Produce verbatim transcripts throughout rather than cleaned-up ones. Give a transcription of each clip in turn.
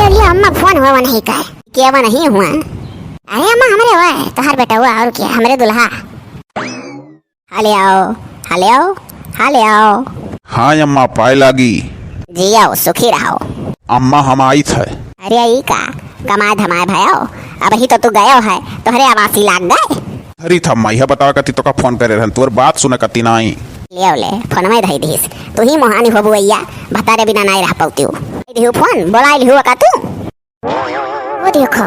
ये अम्मा फोन हुआ नहीं का? के हुआ नहीं हुआ? अरे अम्मा हमरे हुआ है, तोहर बेटा हुआ और क्या, हमरे दुल्हा। हेलो, हेलो, हेलो। हाँ अम्मा, पाए लागी। जियो, सुखी रहो। अम्मा हम आइत है। अरे ई का, कमाए धमाए भयो, अबही तो तू गयो है, तोहरे आवासी लाग गए। अरे था अम्मा, यह बतावे कती तोका फोन करे रहन, तोर बात सुने कती नाई। ले ले, फोन में धई दीस। तू ही मोहानी हो बुआ, भतारे बिना नाई रह पौतियो। दिहु फोन, बोलाई लिहु का तू? वो देखो,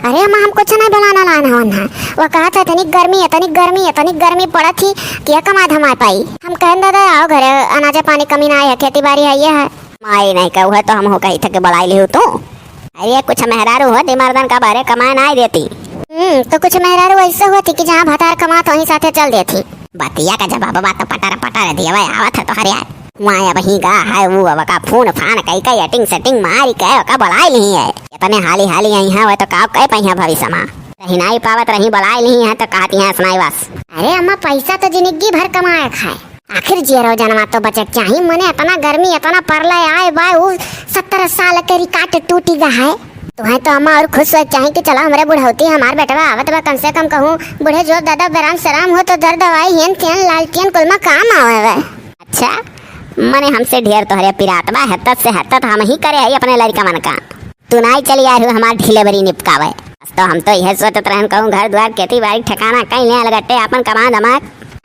अरे अम्मा, हम कुछ नहीं बोलाना लान हवन है। वो कहा था, "इतनी गर्मी, इतनी गर्मी, इतनी गर्मी पड़त ही, क्या कमाए धमाए पाई?" हम कहन, "दादा, आओ घरे, अनाजे पानी कमी ना आए है, खेती बाड़ी है, ये है।" माई नहीं कहू है तो हम हो कही था कि बोलाई लिहु तू। अरे कुछ मेहरारू हो, दिमारदन का बारे कमाए ना देती। हम्म, तो कुछ मेहरारू ऐसे होती कि जहाँ भतार कमात वहीं साथे चल देती। बतिया का जवाब बात पटर पटर दिया आवत है तोहरे यार। वहाँ अब ही गा है वो, अब का फोन फान कई कई एटिंग सेटिंग मारी के ओका बुलाई नहीं है। इतने हाली हाली आई है, वो तो का कह पाई है भविष्य में। रही नहीं पावत रही बुलाई नहीं है तो कहती है सुनाई बस। अरे अम्मा, पैसा तो जिंदगी भर कमाए खाए, आखिर जियरो जनवा तो बचे के चाही। मने इतना गर्मी, इतना परलय आए बाय, उ सत्तर साल के रिकॉर्ड टूटी गा है। तुहें तो अम्मा और खुश होए के चाही कि चला हमरे बुढ़ौती, हमार बेटवा आवत बा, कम से कम कहूँ बूढ़े जो दादा बेराम सराम हो तो दर दवाई हेन तेन लालटेन कुल में काम आवे बा। अच्छा, मने हमसे ढेर तोहरे पिरात बा, हत्तत से हत्तत हम ही करे है अपने लड़का मन का। तू नाई चली आए हो हमार डिलीवरी निपकावे। बस तो हम तो यह सोचत रहन कहूँ घर द्वार खेती बाड़ी ठिकाना कहीं ले अलगट्टे आपन कमा धमाक।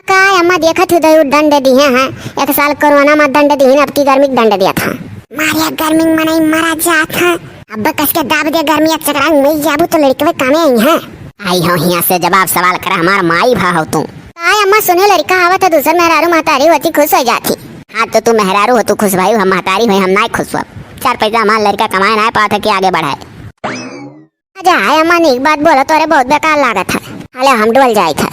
का अम्मा देखत हो दयू दंड दिहे हैं, एक साल कोरोना में दंड दिहिन, अब की गर्मी के दंड दिया था। मारिया गर्मी में मनई मरा जात है, अब कस के दाब दे गर्मी एक चकरा में जाबू तो लड़कवे कामे आई हैं। आई हो हिया से जवाब सवाल कर हमार माई भा हो तू। का अम्मा सुने लड़का आवत है दूसर मेहरारू महतारी होती खुश हो जाती। हाँ तो तू मेहरारू हो तू खुश भाई, हम महतारी हुई हम नाई खुश हुआ। चार पैसा हमार लड़का कमाए ना पावत है कि आगे बढ़ाए। अच्छा, हाय अम्मा, नीक बात बोलो, तोरे बहुत बेकार लागत है। हले हम डोल जाइत है।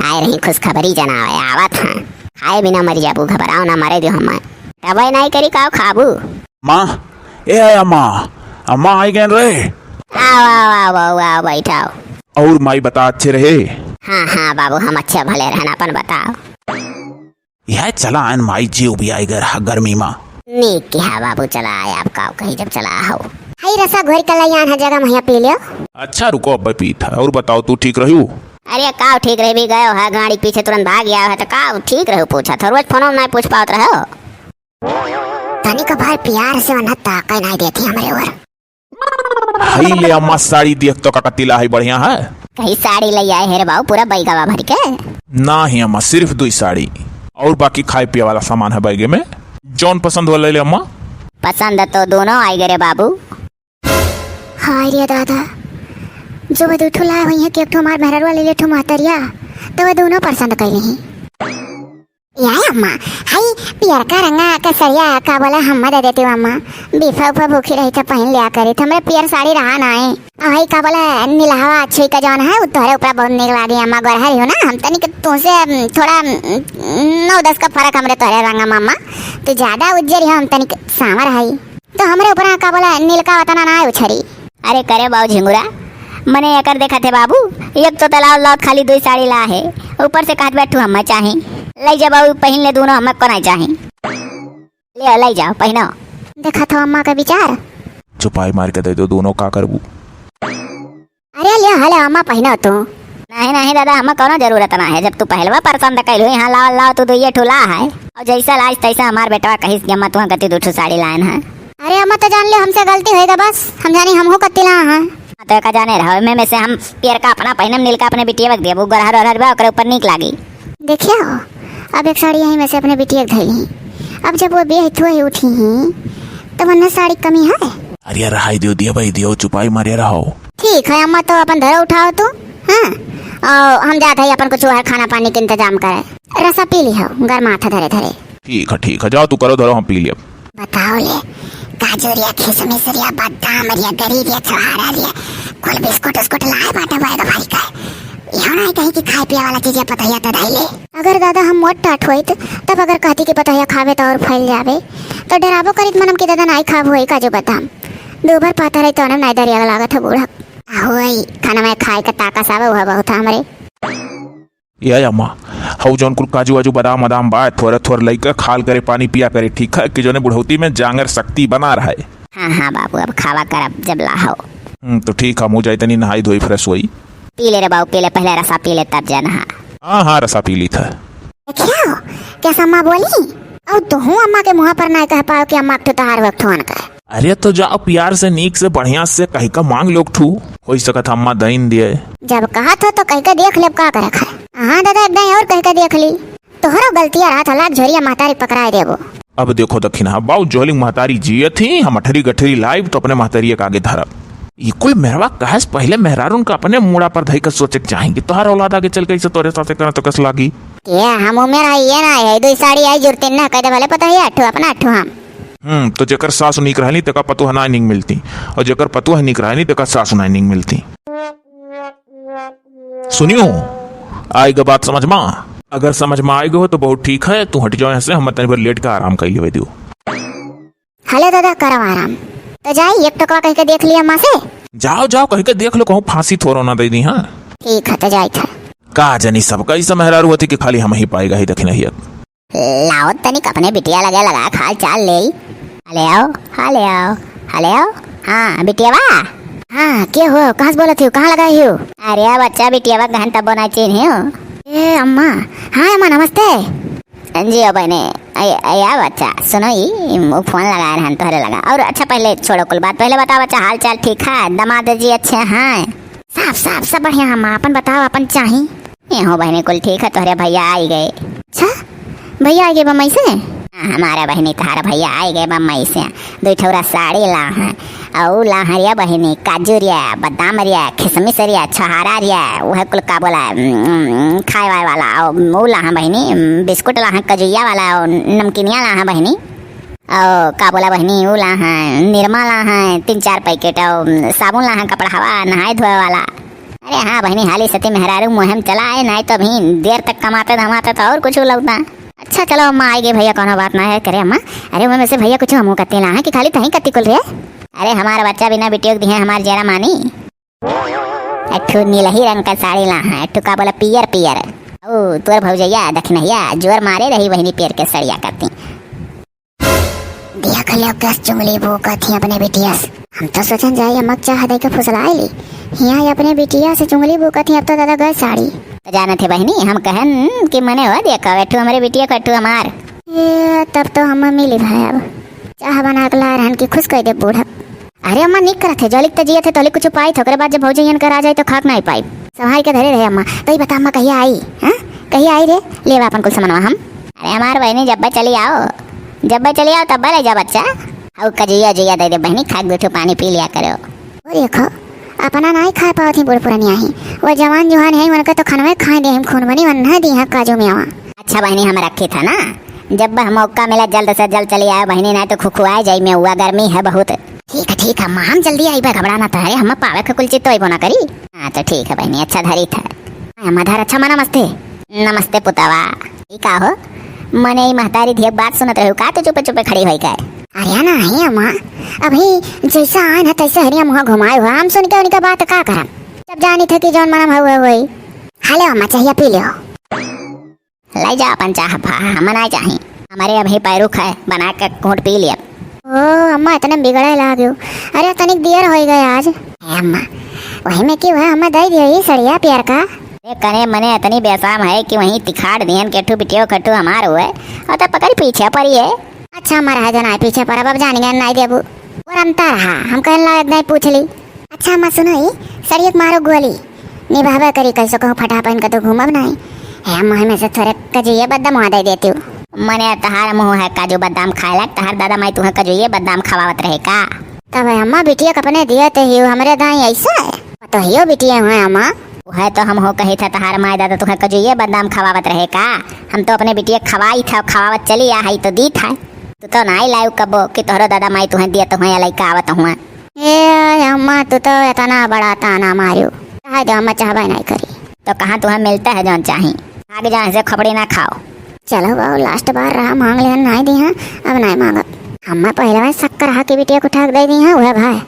आए रही खुशखबरी जनावे, आवत हैं। खाए बिना मर जाबू, घबराओ ना, मरे दियो हमें। तबे नहीं करी, काव खाबू? माँ, ए अम्मा, अम्मा आई गए रे। आओ, आओ, आओ, आओ, आओ, बैठाओ। और माई बता, अच्छे रहे? हाँ, हाँ बाबू, हम अच्छे भले रहन, अपन बताओ। यह चला आयन माई, जीव भी आई गर हा गर्मी मा। नीक किहा बाबू, चला आय, आप काव कही जब चला हो। हई रसा घोर के लई आन है जगह महिया पी लियो। अच्छा रुको, अब्बे पीत है। और बताओ, तू ठीक रहू? अरे काव ठीक रही भी गयो है, गाड़ी पीछे तुरंत भाग गया है, तो काव ठीक रहू पूछा था, रोज फोन नहीं पूछ पावत रहो। तनिक भर प्यार से वनत ताकय नहीं देती हमरे ओर। हई ले अम्मा साड़ी देख तो का कतिला है बढ़िया है। कही साड़ी ले आए हे रे बाबू, पूरा बैगवा भर के? ना ही अम्मा, सिर्फ दुई साड़ी और बाकी खाए पिए वाला सामान है बैगे में। जौन पसंद हो ले ले अम्मा। पसंद तो दोनों आई गए रे बाबू। हाय रे दादा, जो वो दू ठो लाए हुई हैं कि एक ठो हमार मेहररुआ ले ले ठो महतरिया, तो वो दोनों पसंद कर ली। या अम्मा, हई पियरका रंगा केसरिया का बोले हम्मा दे देती अम्मा। बिफा उफा भूखी रही था, पहिन लिया करी था, हमरे पियर साड़ी रहा ना है। और हई का बोले निलहवा अच्छी का जौन है, उ तोहरे ऊपर बहुत निक लागी अम्मा, गोरहर हो ना, हम तनिक तुमसे, अम, थोड़ा, अम, नौ दस का फर्क हमरे तोहरे रंगा मामा। तू ज्यादा उज्जर हो, हम तनिक सांवर हई। तो हमरे ऊपर का बोला नीलका वतना ना उछरी। अरे करे बाऊ झिंगुरा, मने एकर देखत है बाबू, एक तो तलाव लावत खाली दुई साड़ी ला है, ऊपर से कहत बैठू हम चाही। लई जा बाऊ, पहिन ले दोनों, हमें को नहीं चाही। ले लई जाओ, पहिनो। देखत हो अम्मा का विचार। चुपाई मार के दे दो दोनों, का करबू? अरे ले, हले अम्मा पहिनो तू। नहीं, नहीं दादा, हमें कोनो जरूरत ना है। जब तू पहलवा पसंद कैलू, यहाँ लाओ, लाओ, तू दुइये ठो ला है। और जैसा लाज तैसा हमार बेटवा कहिस कि अम्मा तुहाँ कति दू ठो साड़ी लायन है। अरे अम्मा तो जान ले हमसे गलती होएगा बस, हम जानी हमहू कति ला है। हाँ, तो का जाने रहो, मैं, में से हम पियर का अपना पहिनम, नील का अपने बिटिया के देबू, गरहर ओरहर बा, ओकरे ऊपर नीक लागी। देखियो, अब एक साड़ी यहीं में से अपने बिटिया के धई ली। अब जब वो बेहत हुए उठी ही, तो वरना साड़ी कमी है। अरे रहाई दियो, दिया भाई दियो, चुपाई मारे रहो। ठीक है अम्मा, तो अपन धरो उठाओ तू। हाँ, और हम जात है अपन कुछ और खाना पानी के इंतजाम करे। रसा पी ली हो, गरमा था धरे धरे। ठीक है, ठीक है, जाओ तू करो धरो, हम पी लिया। बताओ ले, काजू रिया, किशमिश रिया, बादाम रिया, गरी रिया, छोहारा रिया, कुल बिस्कुट उस्कुट लाए बाटे बैग भर के। इहो नहीं कही कि खाए पिए वाला चीज पतैया तो धई ले। अगर दादा हम मोट टाट होइत, तब अगर कहती कि पतैया खावे तो और फैल जावे, तो डराबो करीत मनम कि दादा नाई खाब होई काजू बादाम। दो बार पाता रही तो अनम नाई दरिया लागत है बूढ़ा। होई, खाना में खाए का ताकस आवे, वह बहुत है हमरे। ए अम्मा, हऊ जौन कुल काजू वाजू, बादाम वादाम बा, थोरे थोरे लइका खाल करे, पानी पिया करे, ठीक है, कि जौने बुढ़ौती में जांगर शक्ति बना रहे। हाँ, हाँ बाबू, अब खावा करब जब लाहो। हम्म, तो ठीक, हमहू जाई तनी नहाई धोई fresh होई। पी ले रे बाबू, पी ले, पहले रसा पी ले तब जा नहा। हाँ, हाँ, रसा पी ली था। देखियो, कैसा अम्मा बोली? और तुहू अम्मा के मुँह पर नाहीं कह पाओ कि अम्मा एक ठो तहार हो, एक ठो अनकर। अरे तो जाओ प्यार से, नीक से, बढ़िया से कहि का मांग लो एक ठू। होई सकत अम्मा दइन दिए। जब कहत हो तो कहि के देख लेब, का करे खाए। हाँ दादा, एक दाई और कहि के देख ली। तोहरो गलतिया रहत हला, झोरिया महतारी पकड़ाए देबो। अब देखो दखिनहा बाऊ, जोहलिंग महतारी जियत ही, हम अठरी गठरी लाइब तो अपने महतारिया के आगे धरब। ई कुल मेहरवा कहे से पहिले मेहरारून का अपने मूड़ा पर धई के सोचे के चाही कि तोहर औलाद आगे चल के ऐसे तोरे साथे करे तो कस लागी। के हम उमेर है ये ना है, दुई साड़ी आई जुड़ते ना, कह दे भले पता है अठू अपना अठू हम। हम्म, तो जेकर सासु नीक रहली तेका पतोह ना नीक मिलती, और जेकर पतोह नीक रहली तेका सासु ना नीक मिलती। सुनियो, आइगे बात समझ मा? अगर समझ मा आइगे हो तो बहुत ठीक है, तू हट जाओ यहाँ से, हम तनी भर लेट के आराम कर लेवे दियो। हेलो दादा, करब आराम। तो जाई, एक टोकवा कहि के देख लिया अम्मा से। जाओ, जाओ, कहि के देख लो, कहूँ फांसी थोरो ना दे दी, हाँ? ठीक है, तो जाई था। का जानी सबका ऐसा मेहरारू होती कि खाली हम ही पाएगा ही दखिन ही। लाओ तनिक अपने बिटिया लगे लगा के हाल चाल ले। हेलो, हेलो, हेलो। हाँ, बिटिया बा। हाँ, के हो? कहाँ से बोलत हो? कहाँ लगा हो? अरे बच्चा, बिटिया बा कहन तब ना चिन्ह हो। ए अम्मा। हाँ अम्मा, नमस्ते। जी ओ बहने, अ, अ, या बच्चा, सुनो ई, वो फोन लगा रहन तोहरे लगा। और अच्छा, पहले छोड़ो कुल बात, पहले बताओ बच्चा, हाल चाल ठीक है? दामाद जी अच्छे हैं? साफ साफ सब बढ़िया है अम्मा, अपन बताओ, अपन चाही। ए हो बहनी, कुल ठीक है, तोहरे भैया आई गए। अच्छा, भैया आई गए बम्बई से? हाँ, हमारे बहनी, तोहरे भैया आई गए बम्बई से। दो ठौरा साड़ी ला हैं, और ला हैं रे बहनी, काजू रे, बादाम रे, किशमिश रे, छोहारा रे, वह कुल का बोला, उम, खाए वाए वाला, और वो ला हैं बहनी, बिस्कुट ला हैं, कजुइया वाला, और नमकीनिया ला हैं बहनी। और का बोला बहनी, ऊ ला हैं, निरमा ला हैं, तीन चार पैकेट, और साबुन ला हैं, कपड़ा हवा, नहाए धोए वाला। अरे हाँ बहनी, हाली सती मेहरारू मुहिम चला है, नाहीं तो अभी देर तक कमाते धमाते तो और कुछ लौटा। अच्छा चलो अम्मा, आई गए भैया, कोनो बात ना है, करे अम्मा। अरे वो में से भैया कुछ हमू कत्ती ला हैं कि खाली तहीं कत्ती कुल रे? अरे हमारा बच्चा बिना बिटियों के दिए हमार जरा मानी। एक ठो नीलही रंग का साड़ी ला हैं, एक ठो का बोला पियर पियर। ओ तोर भौजैया दखिनहिया जोर मारे रही बहनी पियर के सड़िया कत्ती। देख लो कस चुंगली भूकत ही अपने बिटिया से। हम तो सोचन जाई अम्मा के चाह दे के फुसलाए ली। हियाँ ही अपने बिटिया से चुंगली भूकत ही, अब तो दादा गए साड़ी। तो जानत है बहनी, हम कहन कि मने हो देखो, एठू हमरे बिटिया को, एठू हमार। ए, तब तो हम मिली भाई अब। चाह बना के ला रहन की खुश कर दे बूढ़ा। अरे अम्मा, निक करत है, जलिक त जियत है, तोहली कुछ पाई थे, ओकरे बाद जब भौजी यन करा जाए तो खाक नहीं पाई। संभाल के धरे रहे अम्मा। तो ही बता अम्मा, कहिया आई? हाँ, कहिया आई रे? लेवा अपन कुल सामानवा हम। अरे हमार बहनी, जब्बे चली आओ, जब्बे चली आओ, तब्बे ले जा बच्चा। हऊ कजुइया जुइया दे दे बहनी, खा के दू ठो पानी पी लिया करो। वो देखो, अपना नाई खाए पावत ही बूढ़ पुरनिया ही। वो जवान जुहान है, उनका तो खनवे खाए दे हम, खून बनी वन्ना दी है काजू मेवा। अच्छा बहनी, हम रखी था ना, जब हम मौका मिला जल्द से जल्द चली आए बहनी, नहीं तो खुखुआए जाई में हुआ, गर्मी है बहुत। ठीक है, ठीक है अम्मा, हम जल्दी आइबे, घबरा ना तहरे, हम पावे के कुल चीज तो अइबो ना करी। हाँ तो ठीक है बहनी, अच्छा धरी था। हाँ, अम्मा धर, अच्छा अम्मा नमस्ते। नमस्ते पुतवा। ई का हो? मने ई महतारी धिया बात सुनत रहू का, तो चुपे चुपे खड़ी होई गए? अरे ना, हे अम्मा, अभी जैसा आए ना तैसे हरिया मुँह घुमाए हुआ, हम सुन के उनका बात का करम? जब जानी थे कि जौन मनम हुए हुई। हेलो अम्मा, चाहिए पी लो। ले जा अपन चाह फा, हम ना चाही। हमारे अभी पैरुख है, बना के घूंट पी लिया। ओ अम्मा, इतने बिगड़े लाग गयो। अरे तनिक देर हो गए आज। ए अम्मा, वही में क्यों है, हमें दे दियो ये सड़िया पियर का। ए कने मने इतनी बेसाम है कि वहीं तिखाड़ दियन के ठू बिटियो खट्टू हमार हुए, और तो पकड़ पीछे पड़ी है। अच्छा अम्मा, रह जाना है पीछे पर, अब, अब जानी गए नहीं देबू। और अंतर रहा, हम कहन ला एक दाई पूछ ली। अच्छा अम्मा सुनो ही, सड़िया के मारो गोली। निभावे करी कैसे कहूँ फटा पहन के तो घूमब नहीं। हे अम्मा, हमें से थोड़े कजुए बदाम वहाँ दे देती हूँ। मने तहार मुँह है काजू बदाम खाए लायक, तहार दादा माई तुहे कजुए बदाम खवावत रहे का? तब अम्मा बिटिया के अपने दिए ते हियो हमरे दाई ऐसा है। तो हियो बिटिया हुए अम्मा। वह तो हम हो कही था तहार माई दादा तुहे कजुए बदाम खवावत रहे का? हम तो अपने बिटिया खवाई था, खवावत चली आ है तो दी था। तू तो नाई लायू कबो कि तोहरो दादा माई तुहे दिए तो हुए लइका आवत हुआ। ए अम्मा, तू तो इतना बड़ा ताना मारियो। रहे दे अम्मा, चाहबे नहीं करी। तो कहाँ तुम्हें मिलता है जौन चाही? आगे जाए से खपड़ी ना खाओ। चलो बाबू, last बार रहा, मांग लेन, नहीं दी हैं, अब नहीं मांगब। अम्मा पहले में शक्कर रहा के बिटिया को ठाक दे दी हैं, वह भाई।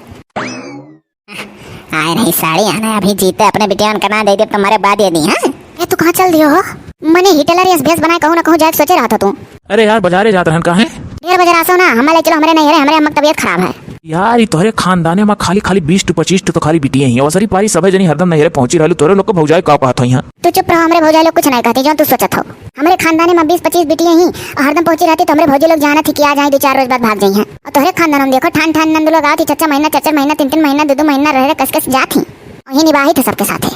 आए नहीं साड़ी आने, अभी जीते अपने बिटिया उनका ना दे दे, तुम्हारे बाद ये दी हैं। ए, तू कहाँ चल दियो हो? मने हिटलर यस भेस बनाए कहूँ ना कहूँ जाए सोचे रहा था तू। अरे यार, बाजारे जात रहन का है? डेढ़ बजे रासो ना, हमारे ले चलो, हमारे नहीं है, हमारे अम्मा की तबीयत खराब है। यार, ई तोहरे खानदाने मा खाली, खाली बीस ठू पच्चीस ठू तो खाली बिटिये ही। असरी पारी सभे जनी हरदम नैहरे पहुँची रहलू, तोहरे लोग के भौजाई का कहत ही हैं? तू चुप रहो, हमरे भौजाई लोग कुछ नहीं कहती, जौन तू सोचत हो। हमरे खानदाने मा बीस पच्चीस बिटिये ही, और हरदम पहुँची रहती तो हमरे भौजी लोग जानत ही कि आ जाए, दो चार रोज बाद भाग जाई हैं। और तोहरे खानदान में देखो, ठान ठान नंद लोग आवत ही, छह छह महीना, चार चार महीना, तीन तीन महीना, दो दो महीना रह रहे, कस कस जात ही। वहीं निबाहित है सबके साथे।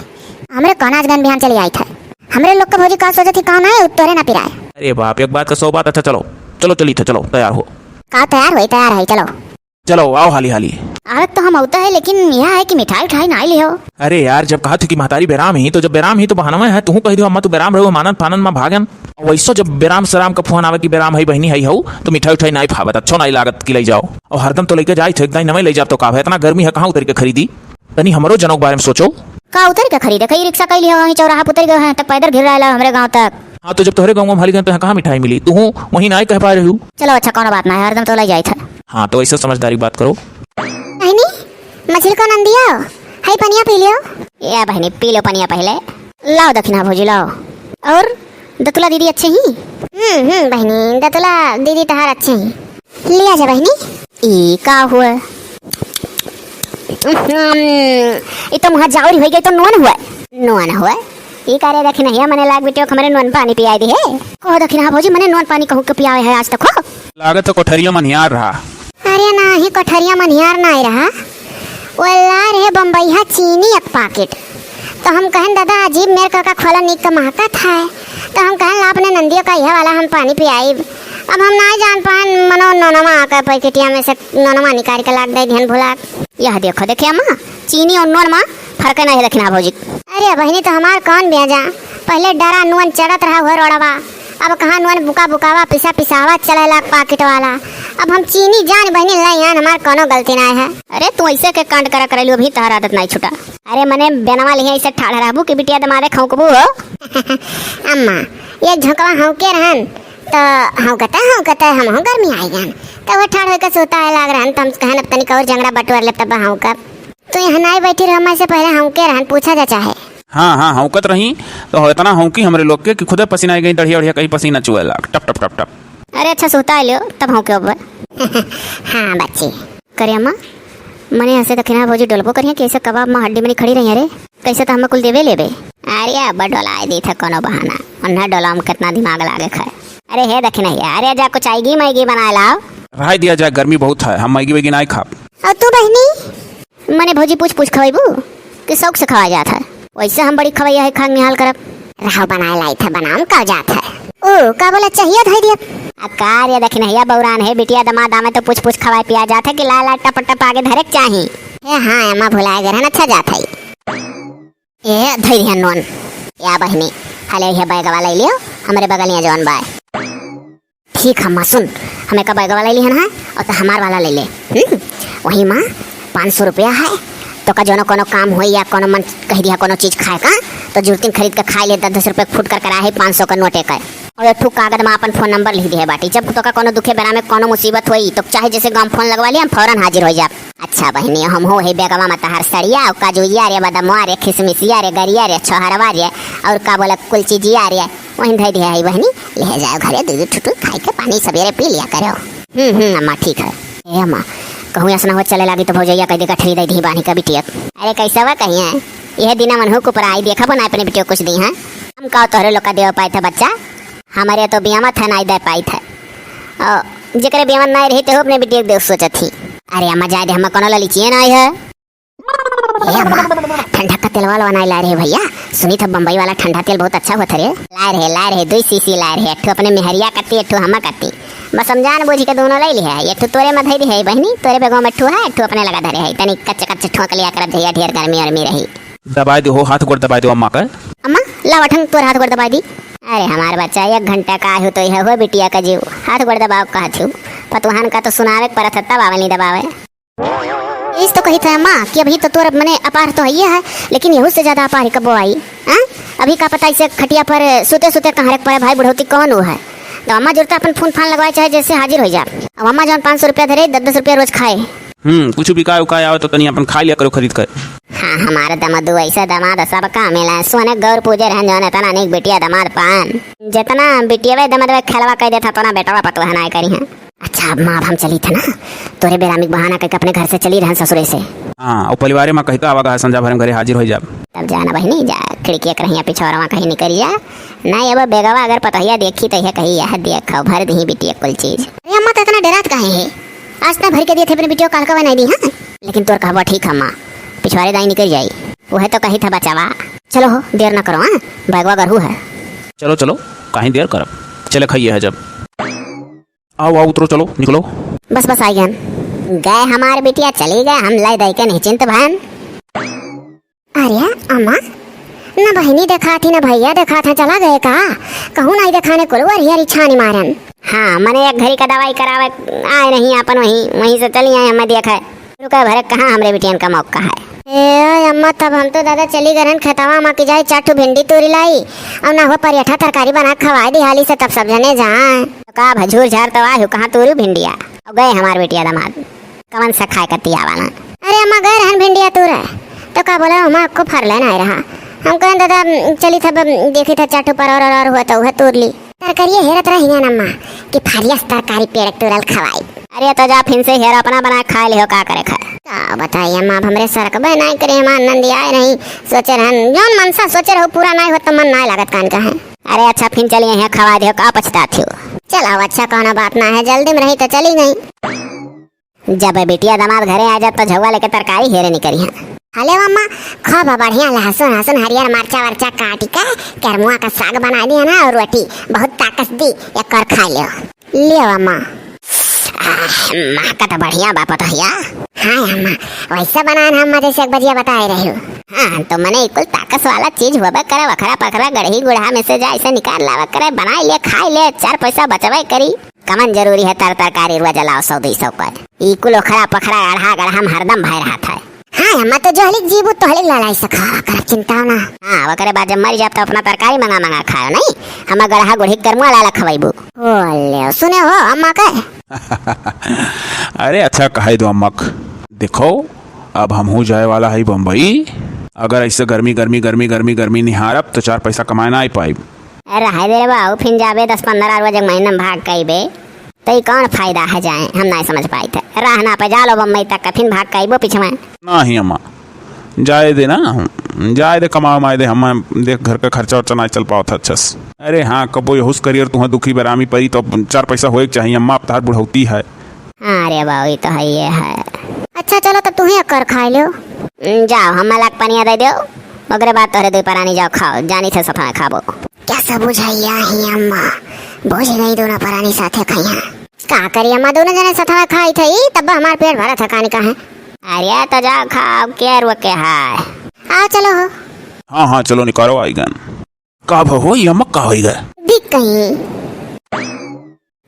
हमरे कौन आज गन बिहान चली आई थे। हमरे लोग के भौजी का सोचत ही, का नहीं, उत्तरे ना पिराए। अरे बाप, एक बात का सौ बात। अच्छा चलो, चलो चली थे, चलो तैयार हो। का तैयार होई, तैयार है, चलो। चलो आओ हाली हाली। आवत तो हम आवता है, लेकिन यह है कि मिठाई उठाई ना लिहो। अरे यार, जब कहा थी कि महतारी बेराम ही, तो जब बेराम ही तो बहानवे है, तुहू कह दियो अम्मा तू बेराम रहो, हम आनंद फानंद में भागन। और वैसो जब बेराम सराम का फोन आवे कि बेराम है बहनी है हऊ, तो मिठाई उठाई नाई फावत, अच्छो नाई लागत कि ले जाओ। और हरदम तो लेके जाई थे, एक दाई नवे ले जाब तो का है, इतना गर्मी है, कहाँ उतरी के खरीदी? तनी हमरो जनों के बारे में सोचो। का उतरी के खरीदे? कई रिक्शा कई लिया, वहीं चौराहा पे उतरी गए हैं, तक पैदल घिर आयला हमरे गाँव तक। हाँ, तो जब तोहरे गाँव में भाली गए तो कहाँ मिठाई मिली? तू हूँ वहीं नाई कह पा रही हूँ। चलो अच्छा, कौनो बात ना है, हरदम तो ले जाई थे। हाँ, तो ऐसे समझदारी बात करो। बहनी, मछली को नंदिया, है पनिया पी लियो। या बहनी, पी लो पनिया पहले। लाओ दखिना भौजी, लाओ। और दतुला दीदी अच्छे ही? हम्म, हम्म, बहनी, दतुला दीदी तहार अच्छे ही। लिया जा बहनी। ई का हुआ? हम्म, ई तो मुहा जावरी होई गई, तो नोन हुआ। नोन हुआ? ई का रे दखिनहिया, मने लाग बिटियो के हमरे नोन पानी पियाई दी है। कहो दखिना भौजी, मने नोन पानी कहूँ के पियावे है आज तक हो? लागत है कोठरिया मनियार रहा। अरे नाही, कोठरिया मनियार नाही रहा। वो ला रहे बम्बईहा चीनी एक पाकिट। तो हम कहन, "दादा, अजीब मेर का, का खोला निक का महकत है।" तो हम कहन, "ला अपने नंदियो का यह वाला हम पानी पियाइब।" अब हम नाही जान पान, मनो नोनमा आकर पैकेटिया में से नोनमा निकाल के लाग दे दिहन भुला। यह देखो, देखे अम्मा, चीनी और नोन मा फर्क नहीं है दखिना भौजी। अरे बहनी, तो हमार कौन बेजा? पहले डरा नोन चढ़त रहा हुआ रोड़वा, अब कहाँ नोन बुका बुकावा, पिसा पिसावा चलेला पाकिट वाला। अब हम चीनी जान बहनी लाई आन, हमार कौनो गलती नाय है। अरे तू ऐसे के कांड करा करलू, अभी तहर आदत नाय छूटा। अरे मने बेनवा लिहे ऐसे ठाढ़ रहबू कि बिटिया दमादे खौंकबू हो। अम्मा, ये झोंकवा हौंके रहन, तो हौंकते हौंकते हमहू गर्मी आई गन, तो वो ठाढ़ होके सोता है लाग रहन, तो हम कहन अब तनिक और जंगड़ा बटोर लेब तब हौंकब। तू यहाँ नाय बैठी रह, मैं से पहले हौंके रहन, पूछा जा चाहे। हाँ, हाँ, हौंकत रही, तो इतना हौंकी हमरे लोग के कि खुदे पसीना आई गई, दढ़िया उढ़िया कहीं पसीना चुए लाग, टप, टप, टप, टप। अरे अच्छा, सुहता लियो, तब हौंके अब। हाँ, बच्ची। करे अम्मा, मने हंसे दखिना भौजी डोलबो करिया कि ऐसे कबाब में हड्डी मनी खड़ी रही रे, कैसे तो हमें कुल देवे लेबे। अरे अब डोलाए दी थे कोनो बहाना, उन्हें डोला में कितना दिमाग लागे खाए। अरे हे दखिनहिया, अरे जा कुछ आएगी मैगी बनाए लाओ। रहाई दिया जाए, गर्मी बहुत है, हम मैगी वैगी नाय खाब। और तू बहनी? मने भौजी पूछ पूछ खवाइबू कि शौक से खवाया जात है? वैसे हम बड़ी खवैया है, खांग निहाल करब। रहो बनाए लाई थे, बनाम का जात है। ओ, का बोला चाहिए धई दिया। आ का रे दखिनहिया बौरान है, बिटिया दमाद आवे तो पूछ पूछ खवाए पिया जात है कि ला ला टप टप आगे धरे के चाही। हे हाँ, अम्मा भुलाए गए रहन, अच्छा जात है। ए, धई दिया नोन। या बहनी, हले ये बैगवा ले लियो, हमरे बगलिया जौन बाय। ठीक है माँ, सुन, हमें का बैगवा ले लिहन है और तो हमार वाला ले ले। हम्म, वही माँ पाँच सौ रुपया है, तो का जोनो कोनो काम होई या कोनो मन कह दिया कोनो चीज खाए का, तो जुर्तिन खरीद के खाए ले, दस दस रुपये फुट कर कराए है पाँच सौ का नोटे का। और एक ठो कागद में अपन फोन नंबर लिख दिए बाटी, जब तो का कोनो दुखे बेरा में कोनो मुसीबत होई तो चाहे जैसे गाँव फोन लगवा लिया, हम फौरन हाजिर हो जाब। अच्छा बहनी, हम हो है बेगवा में तहार सड़िया, काजुइया रे, बदमवा रे, खिसमिसिया रे, गरिया रे, छोहरवा रे, और का बोला कुल चीजिया रे, वहीं धई दिया है बहनी, ले जाओ घरे, दू दू ठुटू खाई के पानी सबेरे पी लिया करो। हम्म, हम्म, अम्मा, ठीक है। ए अम्मा, कहूँ ऐसा ना हो चले लागी तो भौजैया कह दे गठरी दे दी बानी का बिटिया। अरे कैसे वा कहीं है, यह दिना मन हो कुपराई देखा बना अपने बिटिया कुछ दी है। हम का तोहरे लोग का देव पाए थे बच्चा, हमारे तो बियामत है, नाई दे पाई थे। और जेकरे बियामत नाई रही तो अपने बिटिया के देव सोचत ही। अरे अम्मा जाए दे, हम कोनो ललिचिए नाई है। ए अम्मा, ठंडा का तेलवा वाला नाई लाए रहे भैया, सुनी था बम्बई वाला ठंडा तेल बहुत अच्छा होता रे। लाए रहे, लाए रहे, दुई सीसी लाए रहे, एक ठो अपने मेहरिया कत्ती, एक ठो हमा कत्ती। बस हम जान बूझ के दोनों ले लिहे है, एक ठो तोरे में धई दे है बहनी, तोरे बेगवा में एक ठो है, एक ठो अपने लगा धरे है, तनी कच्चे कच्चे ठोक लिया करब जहिया ढेर गर्मी उर्मी रही। दबाई दे हो, हाथ गोड़ दबाई दे अम्मा का। अम्मा, लावा ठंग तोर हाथ गोड़ दबाई दी। अरे हमार बच्चा, एक घंटा का हो तो यह हो बिटिया का जीव, हाथ गोड़ दबाओ कहा थी, पतवाहन का तो सुनावे के परत है तब आवे नहीं दबावे। इस तो कही था अम्मा कि अभी तो तोर मने अपार तो है है, लेकिन यहू से ज्यादा अपार ही कबो आई। हाँ? अभी का पता इसे खटिया पर सुते सुते कहाँ रख पड़े भाई बुढ़ौती कौन वो है। तो अम्मा जरूरत अपन फोन फान लगवाए चाहे जैसे हाजिर हो जा। अब अम्मा जौन पाँच सौ रुपया धरे, दस दस रुपया रोज खाए। हम्म, कुछ बिकाए उकाए आवे तो तनी अपन खा लिया करो खरीद कर। आ, हमार दमदू ऐसा दमाद सबका मिला। सोने गौर पूजे रहन जौन एतना नीक बिटिया दमाद पान। जेतना बिटियवे दमदवे खेलवा कइ देत ह, ओतना बेटवा पतोह नाय करिहैं। अच्छा, अब माँ, अब हम चलित ह ना, तोरे बेरामी के बहाना कइके अपने घर से चली रहन ससुरे से। हाँ, अउ परिवारे मा कहिका आवा गा, संझा भर में घरे हाजिर होइ जाब। तब जा ना बहिनी, जा, खिड़किया के रहिया पिछोरवा कहीं निकरि जा। नाहीं, अब बेगवा अगर पतोहिया देखी त इहे कही, "यह देखो, भर दिहीं बिटिया कुल चीज।" अरे अम्मा, त एतना डेरात काहे है? आज त भरि के दिहे थे अपने बिटिया, काल्हि का नाहीं दिहीं, हाँ? लेकिन तोर कहबा ठीक ह माँ, पिछवारे दाईं निकरि जाई। उहे तो कहित ह बचावा। चलो हो, देर न करो, हाँ? बैगवा गरहू है। चलो, चलो, काहीं देर करब? चले खाइए है जब। आओ, आओ, उतरो, चलो, निकलो। बस, बस, आइगन। गए हमार बिटिया, चली गए, हम लइ दइ के निश्चिंत भएन। अरे अम्मा, न बहिनी देखात ही, न भइया देखात हैं, चला गए का? कहूँ नाहीं देखाने कुल वरियरी छानी मारन। हाँ, मने एक घरी का दवाई करावे आए रही आपन, वहीं, वहीं से चली आए, हमें देखे। रुके भरे कहाँ हमरे बिटियन का मौका है। ए अम्मा, तब हम तो दादा चली गए रहन खेतवा मा कि जाई चार ठो भिंडी तूरी लाई, अउ ना हो परियठा तरकारी बना के खवाए दी हाली से, तब सब जने जाए। तो का भजूर झार तो आए हो, कहाँ तूरी भिंडिया? अब गए हमार बिटिया दमाद। कवन सा खाए का तियावा ना? अरे अम्मा, गए रहन भिंडिया तूरे, तो का बोला, हमार को फरले नाहीं रहा। हम कहन दादा, चली था, देखी था चार ठो पर और, और, और हुआ तो वह तूर ली। तरकारिये हेरत रहियन अम्मा कि फरियस तरकारी पेड़ के तूरल खवाई। अरे तो जा फिन से हेर, अपना बना के खाए लिहो, का करे खाए। का बताई अम्मा, अब हमरे सरकबे नाहीं करे, हमार नंदी आए रही, सोचे रहन, जौन मनसा सोचे रहो पूरा नाहीं हो तो मन नाहीं लागत कान का है। अरे अच्छा, फिन चली यहाँ खवाए दिहो, का पछतात हो? चलाओ अच्छा, कौनो बात ना है, जल्दी में रही तो चली गई। जब बिटिया दमाद घरे आ जात, तो झउआ लेके तरकारी हेरे निकरी हैं। हले अम्मा, खूब बढ़िया लहसुन, लहसुन, हरियर मरचा, वरचा काटि के करमुआ का साग बनाइ दिया ना, अउर रोटी बहुत ताकत दी, एक और खाइ लियो। लियो अम्मा। आह, महकत बढ़िया बा पतोहिया। हाँ अम्मा, वैसे बनान हम जैसे एक बजिया बताए रहे हो। हाँ, तो मने ई कुल ताकत वाला चीज होबे करे, वखरा पखरा गड़ही गुड़हा में से जा ऐसे निकाल लावे करे, बनाइ ले, खाइ ले, चार पैसा बचबे करी। कमन जरूरी है तर तरकारी रुआ जलाओ सौ दुई सौ कर। ई कुल ओखरा पखरा अढ़ा गढ़ा में हरदम भय रहत है। हाँ अम्मा, तो जोहलिक जीबू तोहलिक लड़ाई से खावा करब, चिंता ना। हाँ, ओकरे बाद जब मर जाब तो अपना तरकारी मंगा मंगा खाओ, नहीं? हमार गढ़ा गुढ़ी करमुआ लाला खवाइबू। ओ ले, सुने हो अम्मा के? अरे अच्छा कहे दो अम्मा के। देखो, अब हमहू जाए वाला है बम्बई। अगर ऐसे गर्मी, गर्मी, गर्मी, गर्मी, गर्मी निहारब तो चार पैसा कमाए ना आई पाइब। अरे रहे दे रे बाबू, फिन जाबे दस पन्द्रह रोज एक महीना में भाग कइबे, तो ई कौन फायदा है जाए, हम नाहीं समझ पाइत है। रहना पे जा लो बम्बई तक, फिन भाग कइबो पिछवा। नाहीं अम्मा, जाए दे ना, जाए दे, कमाए माए दे, हम देख घर का खर्चा वर्चा नाहीं चल पावत है अच्छा से। अरे हाँ, कबो यहूस करियर तुहाँ दुखी बेरामी परी तो चार पैसा होए के चाहिए अम्मा, अब तहार बुढ़ौती है। हाँ रे बाबू, ई तो है, ये है। अच्छा चलो तब तुहीं अकर खाए लो। जाओ, हम अलग पनिया दे दो, ओकरे बाद तोहरे दुई परानी जाओ खाओ, जानी थे सफा खाबो। क्या सब बुझाइया ही अम्मा, बुझ गई दोनों परानी साथे खइया। का करी अम्मा, दोनों जने सथवा खाई थई, तब हमार पेट भरत है, कानी का है। अरे तो जाओ खाओ, के रोके है। आओ चलो हो। हाँ, हाँ, चलो निकालो आइगन। का भा हो, ये अम्मा का होई गए? बिक गई।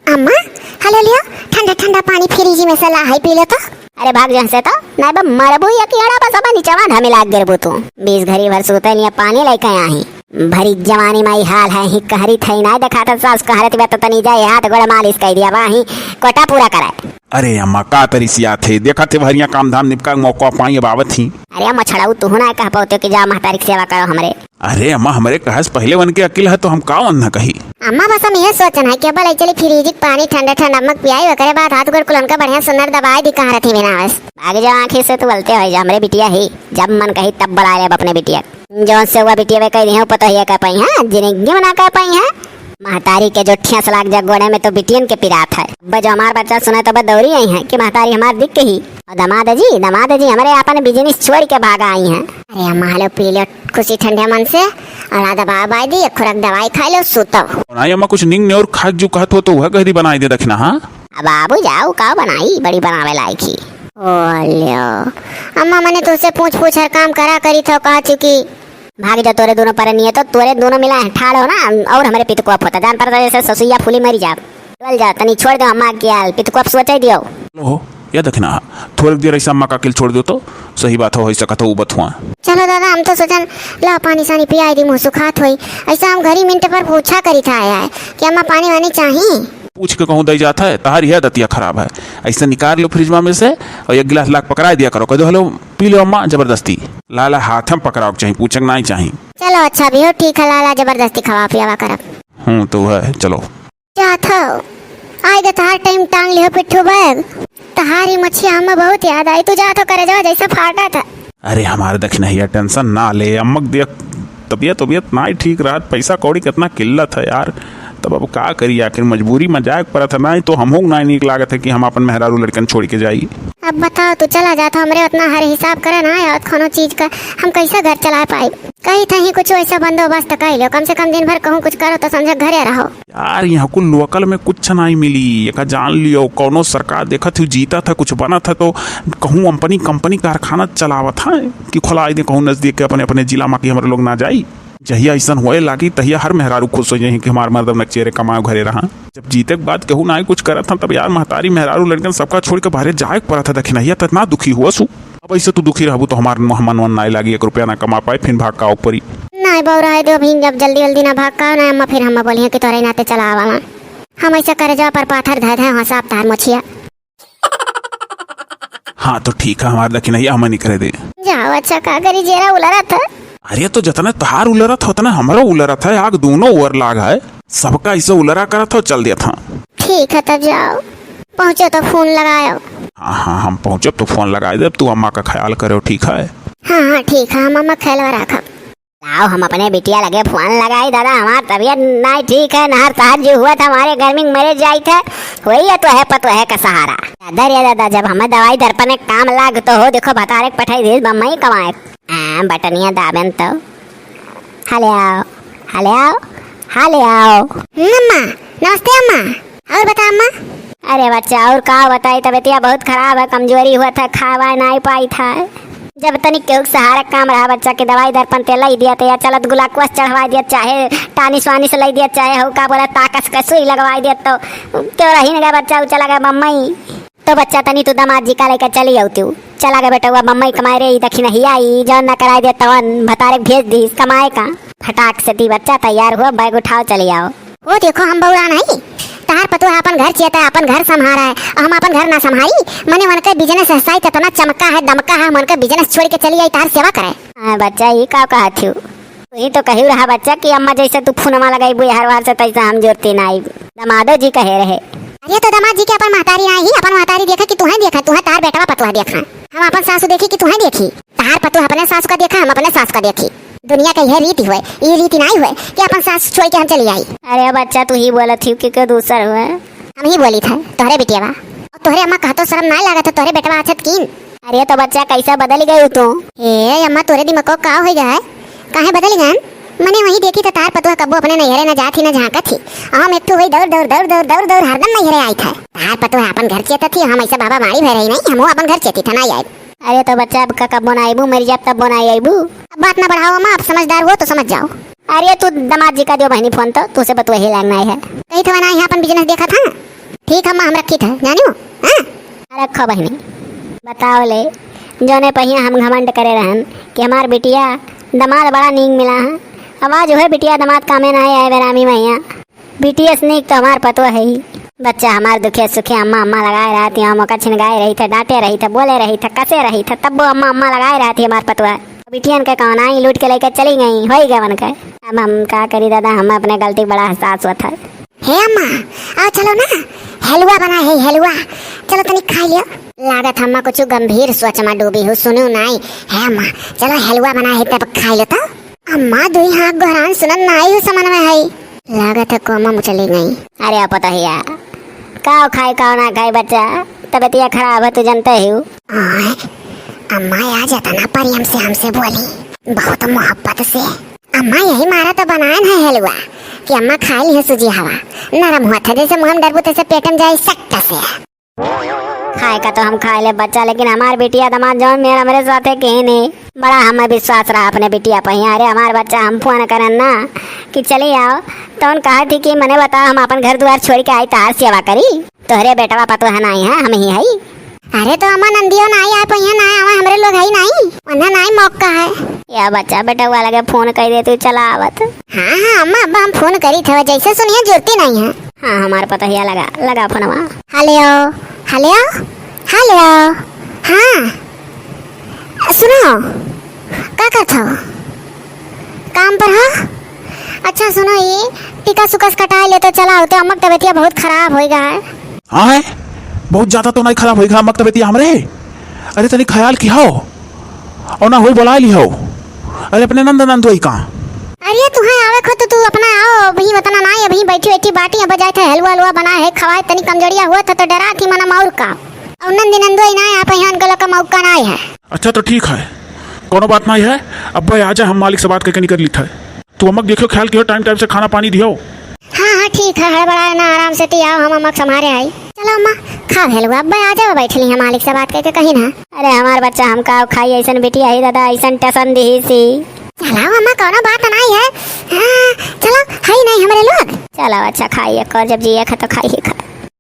अम्मा, हलो लियो, ठंडा ठंडा पानी फ्रिज में से ला है, पी लो तो। अरे भाग जहाँ से तो, नाहीं बा मरबू या कियाड़ा बस अब नीचवा ढमे लाग गिरबू तू। बीस घड़ी भर सूते नहीं, पानी लेके आई। भरी जवानी माई हाल है, ही कहरी थई ना देखा था सास कहरत बा तो तनी जाए हाथ गोड़ मालिश कर दिया, वाही कोटा पूरा कराए। अरे अम्मा, का तरी सियात है, देखा थे भरिया काम धाम निपका के मौका पाई अब आवत ही। अरे अम्मा छड़ाऊ, तू ना कह पाते कि जा महतारी की सेवा करो हमरे। अरे अम्मा, हमरे कहस पहले वन के अकिल है तो हम का वन न कही। अम्मा बस हम ये सोचन है कि अब ले चली फ्रिज के पानी ठंडा ठंडा अम्मा के पियाई, ओकरे बाद हाथ गोड़ कुलन का बढ़िया सुंदर दबाई दी कहाँ रथी बिना बस। भाग जाओ आँखी से, तू बोलते हो जा हमरे बिटिया ही, जब मन कही तब बुला ले अपने बिटिया। जौन से हुआ बिटिया वे कह दी है, पता ही है कह पाई है, जिंदगी में ना कह पाई है। महतारी के जो ठेस लाग जा गोड़े में तो बिटियन के पिरात है। अब जो हमार बच्चा सुने तो बस दौरी आई है कि महतारी हमार दिख गई। और दामाद जी, दामाद जी हमरे आपन बिजनेस छोड़ के भागा आई हैं। अरे अम्मा, हलो पी लो खुशी ठंडे मन से, और आ दवा बाई दी, एक खुराक दवाई खा लो, सुतो। नहीं अम्मा, कुछ निंग ने और खाक जो कहत हो तो वह गहरी बनाई दे दखना, हाँ? अब बाबू जाओ, का बनाई, बड़ी बनावे लायक ही। ओ लो, अम्मा मने तुझसे पूछ पूछ हर काम करा करी थो, कहा चुकी। भाग जा, तोरे दोनों पर नहीं है तो तोरे दोनों मिला है, ठाड़ हो ना, और हमरे पितकोप होता, जान पड़ता जैसे ससुइया फूली मरी जा। चल जा, तनी छोड़ दो अम्मा के आल, पितकोप सोचे दियो। लो हो, या दखना, थोड़े देर ऐसा अम्मा का अकिल छोड़ दो तो सही बात हो, हो सकत हो उबत हुआ। चलो दादा, हम तो सोचन ला पानी सानी पियाई दी, मुँह सुखात होई। ऐसा हम घरी मिनट पर पूछा करी था आया है कि अम्मा पानी वानी चाही। पूछ के कहूँ दई जात है, तहार यह दतिया खराब है। ऐसे निकाल लो फ्रिजवा में से और एक गिलास लाग पकड़ा दिया करो, कह दो, "हलो, पी लो अम्मा," जबरदस्ती। लाला हाथ में पकड़ावे के चाही, पूछे के नाहीं चाही। चलो अच्छा भी हो, ठीक है लाला, जबरदस्ती खवा पियावा करब। हम्म, तो है, चलो। जात हो, आइ गे तोहार टाइम टांग लिहो पिट्ठू बैग। तोहार ई मछिया हमें बहुत याद आई, तू जात हो करे जावा जैसे फाटा था। अरे हमार दखिनहिया, टेंशन ना ले, अम्मक देख, तबियत तबियत नाहीं ठीक रहत, पैसा कौड़ी कितना किल्लत है यार। तब अब का करी, आखिर मजबूरी में जाए के पड़त है, नाहीं तो हमहू नाहीं नीक लागत है कि हम अपन मेहरारू लड़कन छोड़ के जाई। अब बताओ, तू चला जात हो, हमरे उतना हर हिसाब करे ना आवत कोनो चीज का, हम कैसे घर चला पाई? कही थही कुछ ऐसा बंदोबस्त कर लो, कम से कम दिन भर कहूँ कुछ करो तो समझो घरे रहो। यार, यहाँ कुल लोकल में कुछ नाहीं मिली, एका जान लियो, कौनो सरकार देखत ही जीता था, कुछ बना था तो कहूँ कंपनी, कंपनी कारखाना चलावत है कि खोलाई दे कहूँ नजदीक के अपने, अपने जिला में कि हमरे लोग ना जाई। जहिया ऐसन होए लागी, तहिया हर मेहरारू खुश हो जाई कि हमार मर्द नक चेरे कमाए घरे रहा। जब जीते के बाद केहू नाहीं कुछ करत ह, तब यार महतारी, मेहरारू, लड़कन सबका छोड़ के बाहरे जाए के पड़त ह। दखिनहिया त ना दुखी हुआ सु। अब ऐसे तू दुखी रहबू तो हमार मुँह मन वन नाहीं लागी, एक रुपया ना कमा पाए, फिर भाग का ऊपरी। नाहीं बउरा है दो, अभी जब जल्दी जल्दी ना भाग का ना अम्मा, फिर हम बोलिए कि तोरे नाते चला आवा। हम ऐसे करे जाओ पर पाथर धर धर हंसा तार मोछिया। हाँ, तो ठीक है, हमार दखिनहिया हमें निकरे दे। जाओ, अच्छा, का करी, जेरा उलरत है। अरे, तो जतने तहार उलरत है, उतने हमरो उलरत है, आग दोनों ओर लाग है, सबका ऐसे उलरा करत हो, चल देत हाँ। ठीक है, तब जाओ, पहुँचो तो फोन लगायो। हाँ, हाँ, हम पहुँचब तो फोन लगाए देब, तू अम्मा का ख्याल करो, ठीक है? हाँ, हाँ, ठीक है, हम अम्मा ख्याल रखब। लाओ, हम अपने बिटिया लगे फोन लगाई, दादा, हमार तबियत नाहीं ठीक है, नहर तहर जो हुआ था, हमारे गर्मी में मरे जाई थे, वही है तो है पतोह का सहारा। दादा रे दादा, जब हमें दवाई दर्पण एक काम लाग तो हो, देखो भतारे के पठाई दे बम्बई कमाए। हाँ, बटनिया दाबेन तो। हले आओ, हले आओ, हले आओ। अम्मा, नमस्ते अम्मा। और बता अम्मा। अरे बच्चा, और का बताई, तबियतिया बहुत खराब है, कमजोरी हुआ था, खाए वाए नाहीं पाई था। जब तनिक केहू के सहारा काम रहा बच्चा के, दवाई दर्पण ते लई दिया तो या चलत ग्लूकोस चढ़वाई दिया, चाहे टानिस वानिस लई दिया, चाहे हऊ का बोला ताकस का सुई लगवाई दिया, तो क्यों रही न गया बच्चा, उ चला गया बम्बई। तो बच्चा तनी तू दामाद जी का लेकर चली आऊ तू। चला गया बेटा, हुआ बम्बई कमाए रे, ई दखिनहिया ई जौन ना कराए दे तवन भतारे के भेज दी कमाए का। फटाक से दी बच्चा, तैयार हुआ, बैग उठाओ, चली आओ। ओ देखो, हम बउरा नहीं, तहार पतोह अपन घर चियता है, अपन घर संभारा है, और हम अपन घर ना संभारी। मने उनके बिजनेस है, साइत इतना चमका है, दमका है, हम उनके बिजनेस छोड़ के चली आई तहार सेवा करे। हाँ बच्चा, ई का कहत हूँ? तू ही तो कही रहा बच्चा कि अम्मा जैसे तू फोनमा लगाई बुआ हर बार से, तैसे हम जोरती ना आई। दमादो जी कहे रहे। अरे तो दमाद जी के अपन महतारी ना ही, अपन महतारी देखा कि तुहें देखा, तुहें तार बेटवा पतोह देखा। हम अपन सासू देखी कि तुहें देखी। तहार पतोह अपने सास का देखा, हम अपने सास का देखी। दुनिया का यह रीति हुए, ये रीति नाई हुए कि अपन सास छोड़ के हम चली आई। अरे बच्चा, तू ही बोलत ही कि कोई दूसर हुए? हम ही बोली था, तोहरे बिटिया बा। और तोहरे अम्मा कहतो शर्म नाई लागत है, तोहरे बेटवा अछत कीन। अरे तो बच्चा, कैसे बदल गई तू? ए अम्मा, तोहरे दिमाग को का हो गया है? काहे बदल गए? मने वही देखी तो तार पतोह कब्बो अपने नैहरे न जात ही न झांकत ही। हम एक ठो वही दौड़, दौड़, दौड़, दौड़, दौड़, दौड़ हरदम नैहरे आई था। तार पतोह अपन घर चेतत ही, हम ऐसे बाबा मारी भय रही नहीं, हमहू अपन घर चेती था, नाई आए। अरे तो बच्चा, अब का कब्बो ना आइबू, मर जाब तब्बो ना आइबू। अब बात ना बढ़ाओ अम्मा, अब समझदार हो तो समझ जाओ। अरे तू दामाद जी का दियो बहनी फोन, तो तू से बतुआ ही लाग ना है। कही था ना यहाँ अपन बिजनेस देखा था। ठीक है अम्मा, हम रखी था, जानियो। हाँ? रखो बहनी। बताओ ले, जौने पहिया हम घमंड करे रहन कि हमार बिटिया दामाद बड़ा नीक मिला है। आवाज हुए बिटिया दामाद कामे ना आए, आए बेरामी मैया। बिटिया से नीक तो हमार पतोह है ही। बच्चा हमार दुखे सुखे अम्मा अम्मा लगाए रहती, हम ओका छिनगाए रही थे, डांटे रही थे, बोले रही थे, कसे रही थे, तब वो अम्मा अम्मा लगाए रहती हमार पतोह। बिटियन के कौन आई लूट के लेके चली गई, होई गवन के। अब हम का करी दादा, हम अपने गलती बड़ा एहसास होत है। हे अम्मा, आओ चलो ना, हलवा बना है, हलवा, चलो तनी खा लियो। लागत अम्मा कुछ गंभीर सोच में डूबी हूँ, सुनू नाई। हे अम्मा, चलो हलवा बना है तब खा लो तो। अम्मा दुई हाथ गोहरान सुनत नाई हूँ समन में है। लागत है कोमा में चली गई। अरे पतोहिया, का खाए का ना खाए बच्चा, तबियतिया खराब है तू जानते ही हो। आय, अम्मा आज इतना प्रेम से हमसे बोली, बहुत मोहब्बत से। अम्मा यही मारा तो बनाए है हलवा कि अम्मा खाए ली है सूजी हवा, नरम हुआ था जैसे मुँह में डरबू तैसे पेट में जाए सट्ट से। खाए का तो हम खाए ले बच्चा, लेकिन हमार बिटिया दामाद जौन मेर हमरे साथे केहने बड़ा हमें विश्वास रहा अपने बिटिया पर। अरे हमार बच्चा हम फोन करन ना कि चली आओ, तौन कहा थी कि मने बताओ हम अपन घर दुआर छोड़ के आई तहार सेवा करी, तोहरे बेटवा पतोह नाई है, हम ही हई। अरे तो अम्मा नंदियो नाई आ पहिया ना आवा, हमरे लोग हई नाई, उन्हें नाई मौका है। या बच्चा बेटवा लगे फोन कर दे तू चला आवत। हाँ हाँ अम्मा, अब हम फोन करी थे, जैसे सुनिए जुड़ती नहीं है। हाँ, हमार पतोहिया लगा, लगा फोनवा। हेलो, हेलो, हेलो। हाँ, सुनो। करत हो? काम पर हो? अच्छा सुनो, ई टिकस उकस कटाए ले तो चला होते, अम्मा के तबीयतिया बहुत खराब होइगा है। हाँ है, बहुत ज्यादा तो नहीं खराब होइगा अम्मा के तबीयतिया हमरे। अरे तनी ख्याल किहो, और ना होई बुलाए लिहो। अरे अपने नंद नंदोई का। अरे तुहे आवे खो तो तू अपना आओ, अभी उतना ना है, अभी बैठी बैठी बाटी, अब जाए थे हलवा हलवा बनाए है, खवाए, तनी कमजोरिया हुआ था तो डरा थी मनम और का। और नंद नंदोई ना है, आप यहाँ उनका लोग का मौका ना है। अच्छा तो ठीक है, कोनो बात नहीं है। अब्बा आ जाए, हम मालिक से बात करके निकल ली था। तू अम्मा के देखियो, ख्याल किहो, टाइम टाइम से खाना पानी दियो। हाँ हाँ ठीक है, हड़बड़ाए ना, आराम से ती आओ, हम अम्मा के संभारे आई। चलो अम्मा, खा भेलू, अब्बा आ जाओ, बैठ ली हम मालिक से बात करके कहीं ना। अरे हमार बच्चा हम का खाई, ऐसन बिटिया ही दादा, ऐसन टसन दिही सी। चलो अम्मा, कोनो बात नहीं है। हाँ, चलो, है नहीं हमरे लोग। चलो अच्छा खाइए, कर जब जिए खा तो खाइए खा।